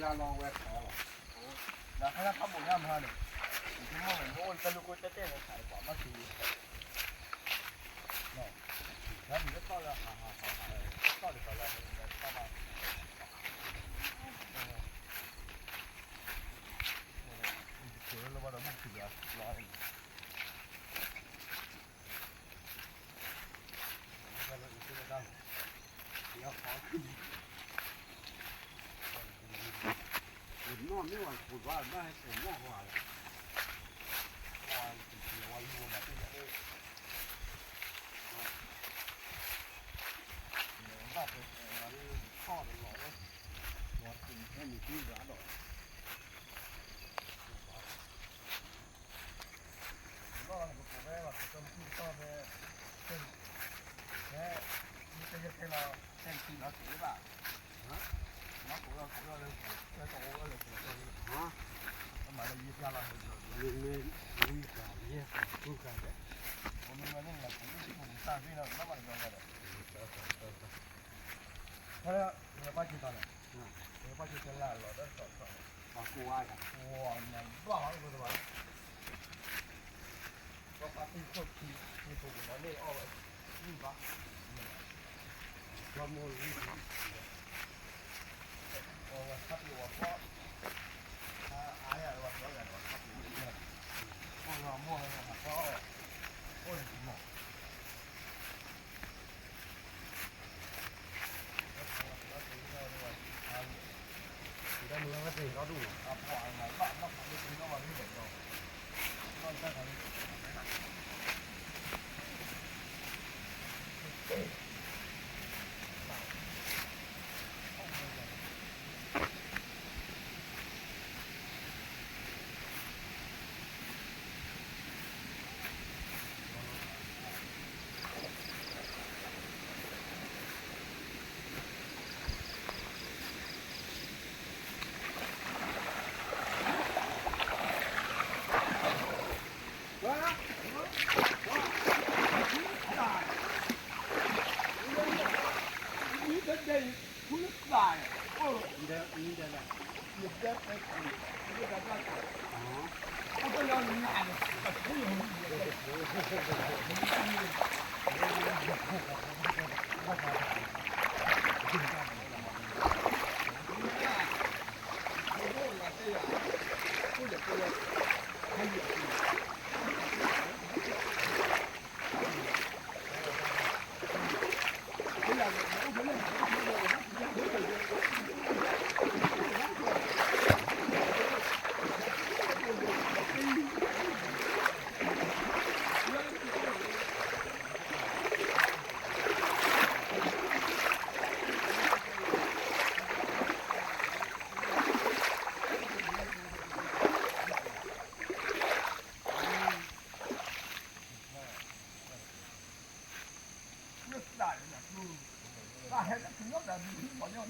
လၢလီၤဝဲခါလီၤ, နခါလၢထီဘိညါမဟါန့ၣ်, ယဆိကမိၣ်န့ၣ် နအိၣ်တၢ်လူၢ်ခိၣ်တဲတဲန့ၣ် ခးတပှၤဘၣ်ဆံး, နတၢ်လူၢ်တတီၢ်လၢဟးဟးဟးဟး တတီၢ်ဒ်သိးလၢနတၢ်ဘၣ် နီၢ်မ့ၢ်ဝဲကိးဘၣ်ဘၣ်ဟဲကိးနီၢ်ဟါလီၤ, ဝဲတံၤဝဲလူၤဝဲဘၣ်တ့ၢ်လၢ ဘၣ်တဲတဲဝဲလၢထီၣ်တလီၤလၢ ဝဲတံၤဖဲန့ၣ်တံၤရၤဒီး နီၢ်လီၤပကိးဝဲဘၣ် ပကမၤတံၤတတီၢ်ဖဲ ဖဲ ဖဲ မ့ၢ်တဲယဲတဲလီၤ ဖဲတံၤလီၤတ့ၢ်ဘၣ် နီၢ်ကိးလီၤကိးလီၤလၢ လၢတအိၣ်လၢလၢ ပမၤလၢယဲဖျါလီၤ မ့မ့ၢ် ဝံသးယဲၢ်သးကူကၤလဲၣ် ပမ့ၢ်ဝဲန့ၣ်လီၤ ပမ့ၢ်တံၤဖိပတၢ်သ့လီၤ ဘၣ်ဘၣ်တဘျီဘၣ်ဒီး ဖဲလၢ ပှၤက့ၤတၢ်လဲၣ် ပှၤက့ၤတၢ်လၢအလီၤတၢ်စီၤစီၤ ပှၤကိးဝါယၤ ကိးဝါနဘၣ်ဟီၣ်ကိးတဘၣ် ပှၤပာ်တံၤခိၣ်ခံ တံၤဖိပူၤလီၤန့ၣ်အီၣ်ဝဲ မုၢ်ဘၣ် ပှၤမိၢ်လံၤ ပှၤဝဲဆါတံၤဝဲဖီ အါယၤဝဲဖီယၤဒီးဆါတံၤဝဲ ပှၤလီၤမိၢ်လီၤဟးဖီ အိၣ်လၢမီၢ်